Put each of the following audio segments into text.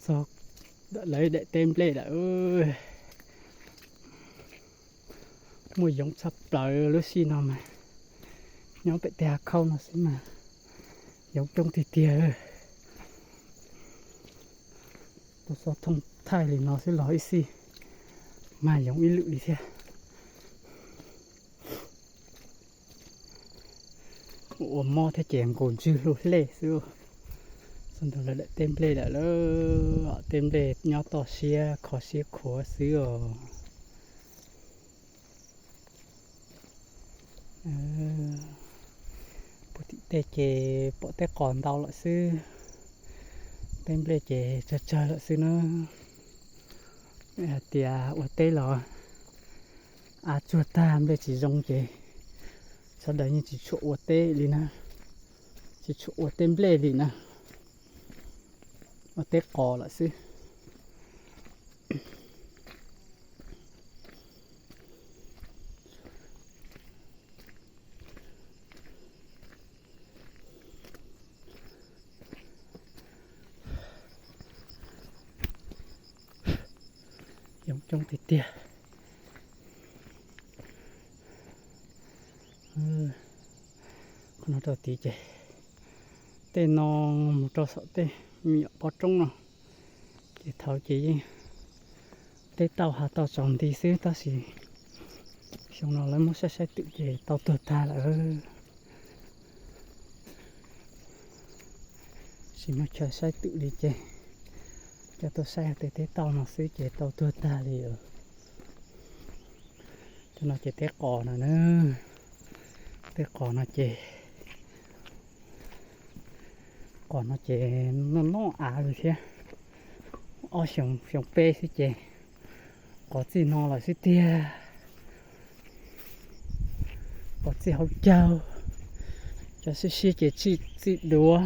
Txog lawv daim teb nplej lawm. Muaj yoov tshaj plaws lub sij no mas nyob pem tej hav khauj no xwb mas yoov coob tiag tiag. Tus xov tooj thaij li no xwb los ib xij mag yoov ib lwm li thiab. Ua mob thiab ces nqus ntswg hlub hlej xwb. Txog ntua lawv daim teb nplej lawm, lawv teb nplej nyob toj siab kho siab khuav xwb os. Puag tim tej ces pom tej qos ntau lawm xwb, teb nplej ces tsawg tsawg lawm xwb na. Hais tias ua teb los av tsuag tag nplej tsis zoo ces sawv daws yeej tsis tshua ua teb li na, tsis tshua ua teb nplej li na, ua teb qos lawm xwb. Yoov coob tiag tiag. Qhov no rau tid ces tej no mus rau saum tej me nyuam pov roob no ces thaum ces yeej teb tauj hav tauj tsaus nti xwb tab sis xyoo no lawv muab saib saib twm ces tau tuag tag lawm. Tsis muaj chaw saib twm li ces coj tuaj saib tej teb tauj no xwb ces tau tuag tag li os. Cov no ces teb qos no na, teb qos no ces, qos no ces noj noj av li thiab. Ob xyoo xyoo peb xwb ces qos txij no lawm xwb tiag. Qos txij hauv caug, cov siab siab ces txij duav,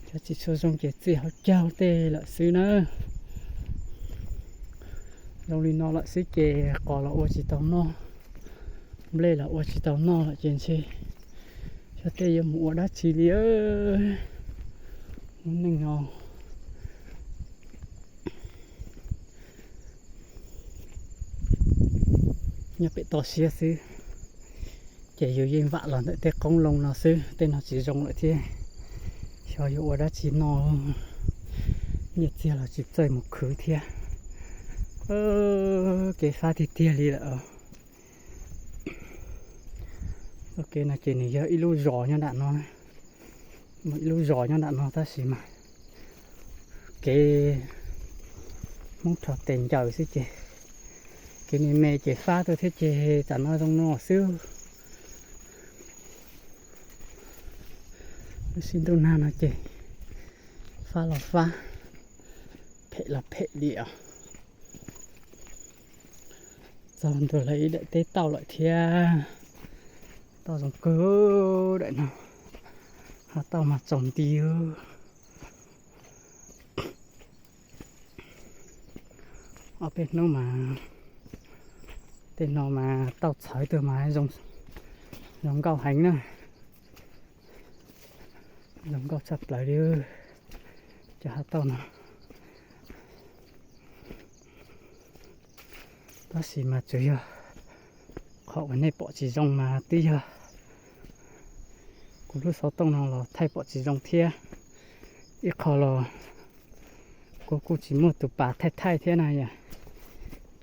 cov tsis tshua zoo ces txij hauv caug tej lawm xwb na. Zoo li no lawm xwb ces qos los ua tsis tau noj, nplej los ua tsis tau noj lawm ces ntshe xyov tej yuav mus ua dab tsi li. Lub neej no nyob pem toj siab xwb ces yus yeej vam los ntawm tej qoob loo no xwb, tej no tsis zoo lawm thiab. Xyov yuav ua dab tsi noj, nyiaj txiag los tsis txawj mus khwv thiab. Kev fab tiag tiag li lawm. Txoj kev no ces nws yog ib lub zos nyob nram no, muaj ib lub zos nyob nram no tab sis mas kev Hmoob rho tes ncaws xwb ces kev me me ces fab tuaj thiab ces tam no zoo no xwb. Lub sij ntuj nag no ces fab los fab, phem los phem li os. Txog ntua lawv ib daim teb tauj lawm thiab. Tauj zoo kawg daim no, hav tauj mas tsaus nti. Ob peb hnub mas tej no mas tauj txhawv tuaj mas zoo nkauj heev na. Zoo nkauj tshaj plaws li cov hav tauj no. Tab sis mas tsuas yog qhov uas nej pom tsis zoo mas twb yog kuv lub xov tooj no los thaij pom tsis zoo thiab. Ib qho los kuv kuj tsis muaj tus pas thaij thaij thiab na yom,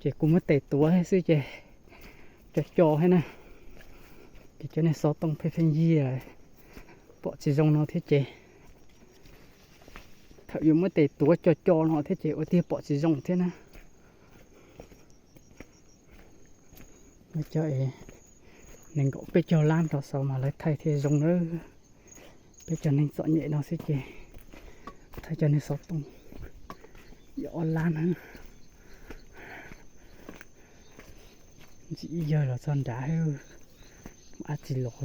ces kuv muab tes tuav thiab xwb ces co co thiab na, ces cov niag xov tooj pheej pheej yig pom tsis zoo no thiab ces thaum yuav muab tes tuav co co no thiab ces ua tiag pom tsis zoo thiab na. Cov nees nkaum peb caug lab rau saud mas lawv thaij thiaj zoo na. Peb cov neeg txom nyem no xwb ces thaij cov niag xov tooj yog ob lab na. Ntxim ib yawg los txog nrad, ab tsis los.